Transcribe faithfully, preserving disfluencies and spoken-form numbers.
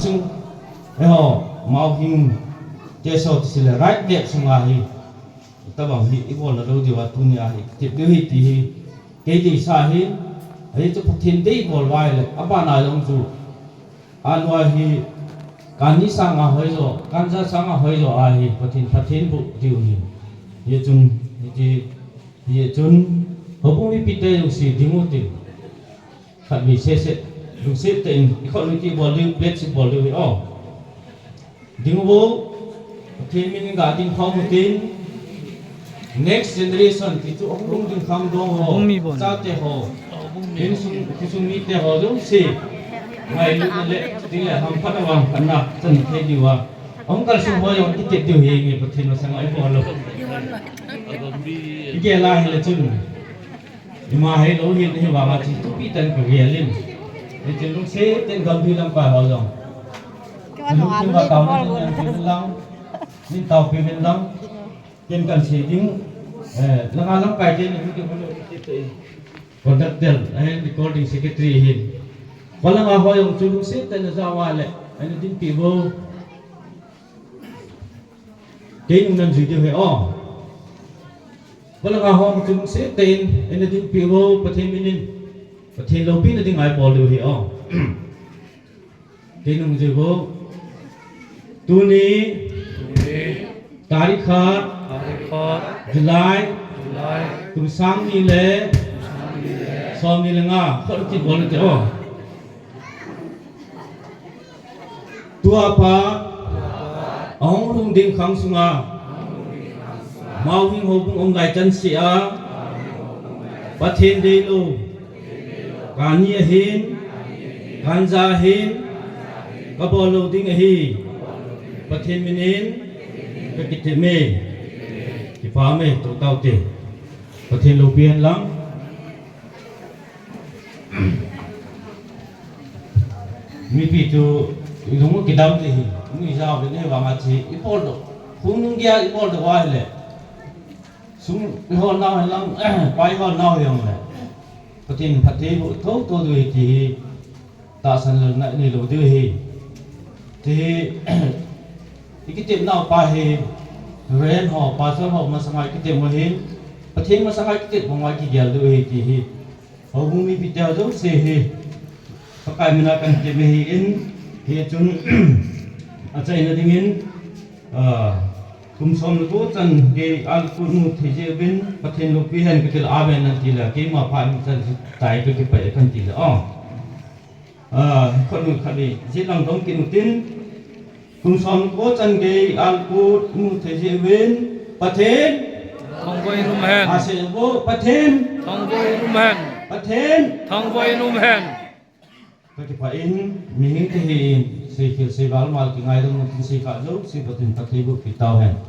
Sung, eiho, Mauhing, Keso ti sile, right back sunga hi. Tabang hi, ibol na lou diu a, tuni a hi, tep diu hi ti hi, kei deisah hi, ahi chu Pathen dei bol vai le, abana jong chu, anua hi, kani sanga hoijo, kanja sanga hoijo a hi, Pathen, Pathen bu diu hi. Hi chun, hi ti, hi chun, houbung mipite jong si ding u tin. Khat ni sese, lungset tah in, i khut nung kibol diu, bless bol diu hi, o. Ding u, Pathen min in ga ding khom u tin, next generation, ti chu ahung lung ding kham dong ho, Bumi bon. Chate ho, insung, khosung mite ho, jouse. Ngailutna le, ti le, hamphatna vangphatna, chan thei diu a. Ahung kalsong ho jong, i tep diu hi, nge Pathen masanga i bol lou. I gel a hile chun. Ima hilou hin, hi vanga chu thupi tah in ka gel in. Hiche lungset tah in gamgi lamkai ho jong. Lungset va taona ding in lang, min taopi min lang. Ken kan sei ding, eh, langa lamkai te ni, conductor, eh, recording secretary hin. Kolanga ho jong chu lungset tah in aja uva le, eh, dinpi vo. Kei nung nan jui diu hi, o. Kolanga ho jong chu lungset tah in, eina dinpi uvo, Pathen min in. Pathen loupina dinga i bol diu hi, o. Kei nung jui uvo. Tuni, tarik khat, tarik khat, July, July, kum sang ni le, kum sang ni le, som ni le nga, khut kibol u te, o. Tua pat, ahung lhung ding khang sunga, Mauhing houbung um lai chan seh a, Pathen deilou, kani ahin, kanja ahin, kabol lou ding ahi, Pathen min in, kakitep e, kipah e, tou tau te, Pathen loupi hen lang. Mipi chu, ilung u kidam te hi, mi jao le ne vanga chi, i bol doh. Khonung geiya i bol doh uva ahile. Sum i hol nau hen lang, pai hol nau jong le. Pathen phatthei boh thotho diu ahi ti hi, tahsan lelna i nei lou diu ahi. Ti hi, i kitep nau pa hi, Reverend ho, Pastor ho, masanga i kitep u ahin, Pathen masanga i kitep bang uva i kigel diu ahi ti hi. Houbung mipi te ho jouse hi, Pakai mina kan tep ahin, hichun, achaina dingin, ah, kum som le ko chan gei a kut mu thei jeh uvin, Pathen loupi hen kati le amen nan ti le, keima phat in chan chu tai kakipah e kan ti le, o. Ah, khut nung khat ni, jeh lang dong kit u tin, Kum som ko chan gei a kut mu thei jeh uvin Pathen. Thangvah in um hen. Asei vo Pathen. Thangvah in um hen. Pathen. Thangvah in um hen. Kakipah in, mihing te hi in, seikhel seival mal kingaidam u tin seikha jouse Pathen phatthei boh peh tau hen.